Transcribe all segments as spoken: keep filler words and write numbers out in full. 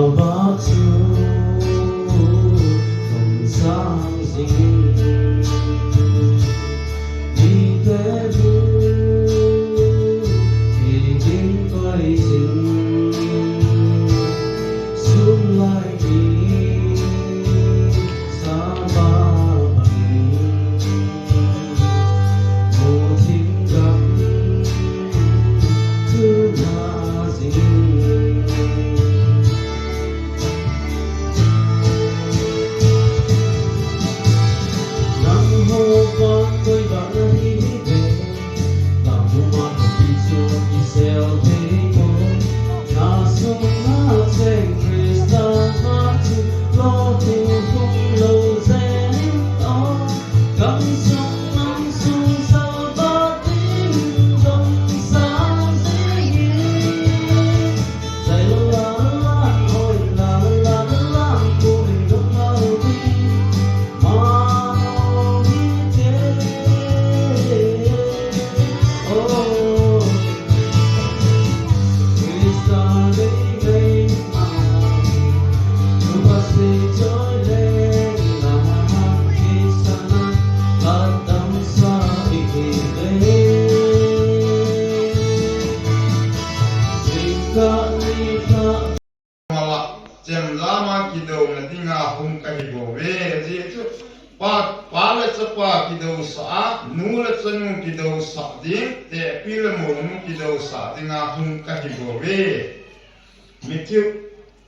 Batu tong sang zing, mite bu i ding koi zing, sum lai i sa ba bang. Mala cem lama kido na dinga hong ka hi bo ve. Jesu pa, pa le chapa kido sa a, nu le chanu kido sa ding, tepi le monu kido sa dinga hong ka hi bo ve. Mithi,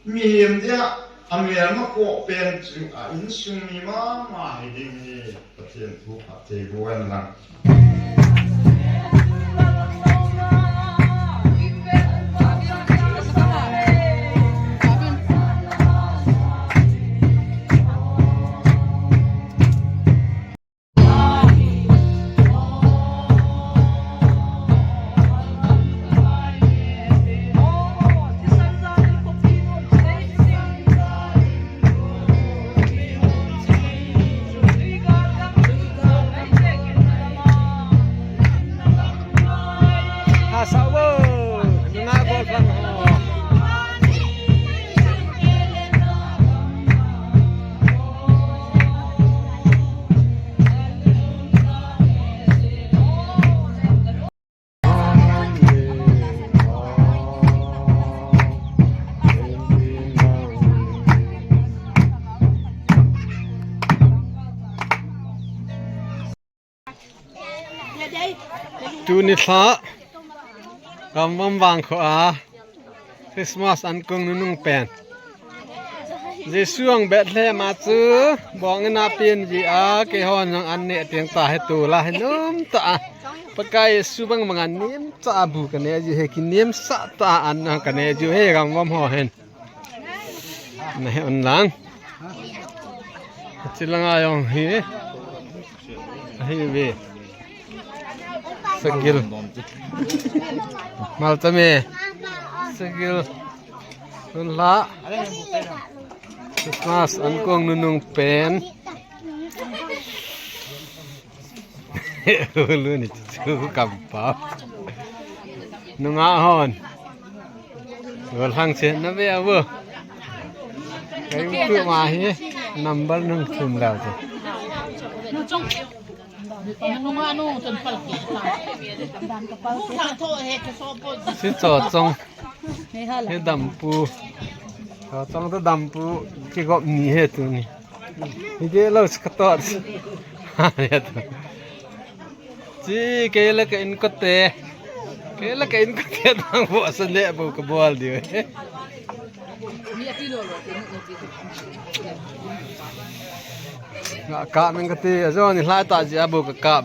mihim dia a mel ma kawh pen cu a innsung mi mama hi ding hi. Pathian thu phat thei buan lang. Tuni thla Gamvam Vang khua a Christmas an kong nunung pen Jesu ang Bethlehem ah cu bawng in a pian ji a, kei hawn zong an neh tiang ta he tu la he num ta a. Pakai Jesu bangbang a nim ca a bu ka ne ji he, ki nim sa ta an ka ne ji he, Gamvam haw hen. Na he on lang. Ci langa yong hi. Ahi ve. Sagil. Malta me. Sagil. Hun la. Christmas an kong nunung pen. Ulu ni cu kampau. Nungah hon. Ulu hang chen na ve a vo. Kai u tu ma hi. Number nung thum lau tu. Si caw cong. Hi dampu. Caw cong tu dampu. Kigop ni he tu ni. Hi ke lo si ka tot. Ci kei le ka innkuante. Kei le ka innkuante tang bo sa ne bo ka bol diu. Ngah kap meng ka ti a zaw ni hlai ta ci a bo ka kap.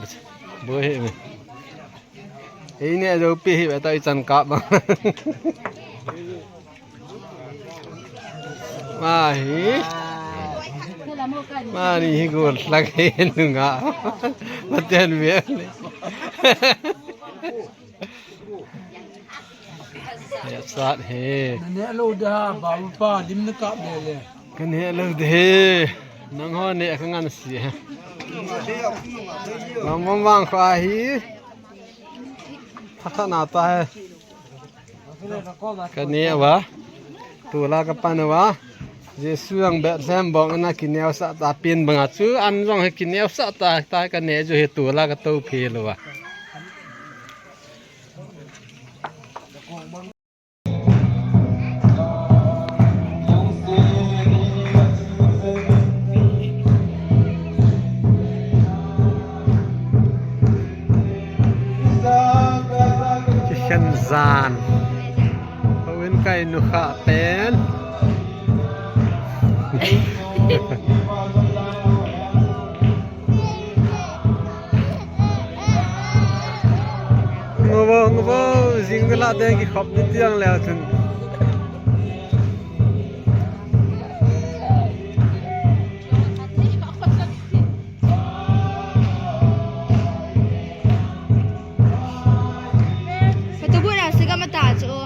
Bo hi mi. Ei ne zo pi hi ta i can kap. Mahi. Mani hi gol hlak hi nunga. Matian mial. Ya sat hi. Na neh lo dah, babu pa, lim na kap lele. Ka neh lo de. Nang ho neh ka ngan si he. Lam bang bang kho ahi. Thakhat na ta he. Ka ne a ba. Tua la ka pan uh a, Jesu zong Bethlehem bawng in a kineusah ta, pin bang a cu an zong hi kineusah ta, ta ka ne zu hi tua la ka to phel uh a. Kikhen zan. Ho in kai nu khah pen. Ngabo, ngabo, zing ka lah teng kikhop ni tiang leh cun. Ka tu bu na si ka mata cu.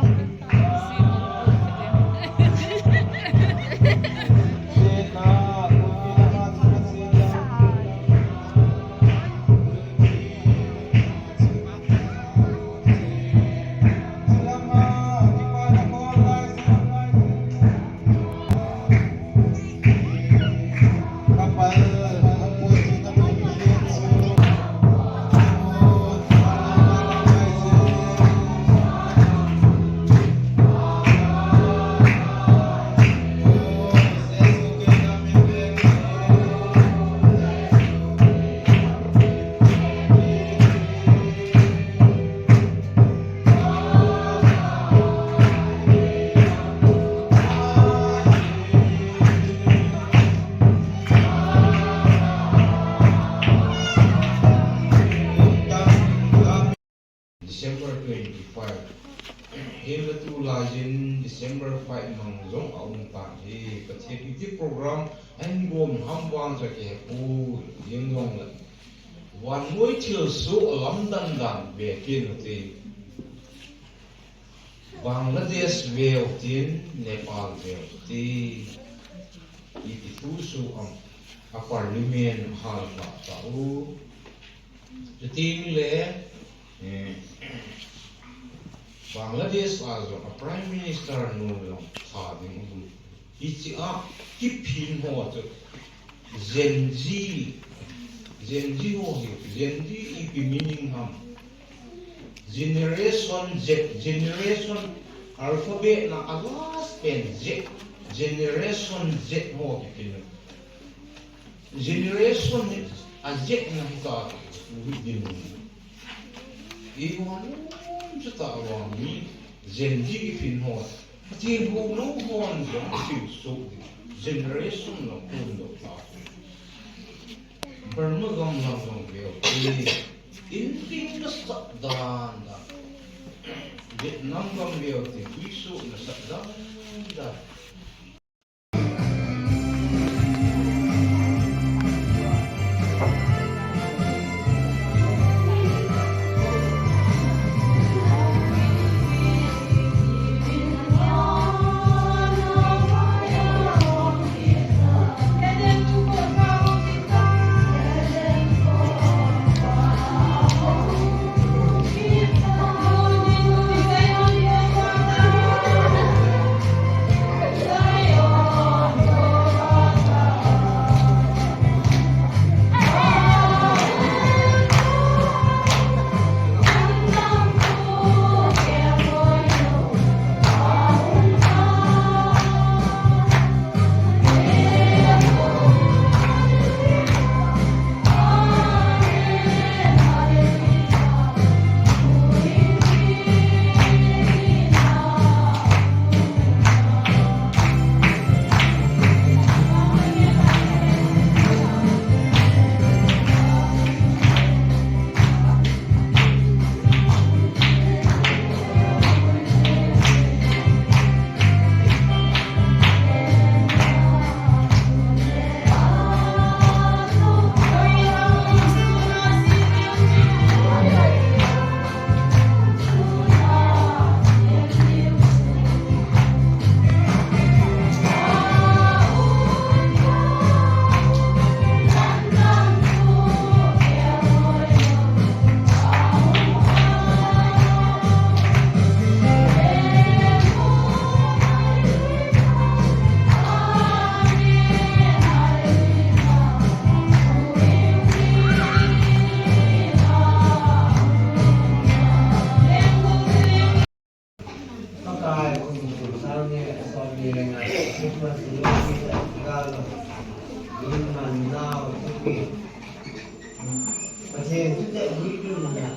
December twenty-five. Hin la tu lai in December five mang zong a um tan hi. Pathian iti program a in gawm ham vang za ke pu ding zong la. Vanmuai thil su a lamdan dan ve kin ti. Bangladesh veu tin, Nepal veu ti, i ti thu su ang a parliament hal ta ta u. Tuting le, eh, Bangladesh a zong a prime minister nu zong tha ding u. Hi ci a kiphin ho cu Gen Z, Gen Z ho hi, Gen Z i pi meaning ham. Generation Z, generation alphabet na a last pen Z, Generation Z ho kiphin. Generation hi a Z na hi ta tu hi din. I wan cu ta wan mi Gen Z kiphin ho. Pathian buh lo hon zong thil suk ding generation lo kun lo ta. Burma gam lam zong veu ti in ding na sak dan dan. Vietnam gam veu ti tui suk na sak dan dan. Pathian thutak mi tun na,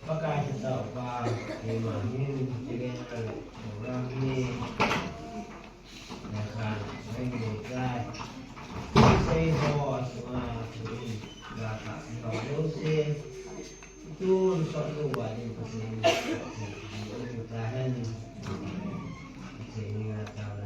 Pakai Tha Taupa, keimah hin, Telenga program hi, na khan, mai ni tai. Sei ho, sunga, sungin, ga kha, ho, lo se. Tun, sok lo, wa, din, Pathian, ta hen. Pathian, nga, ta,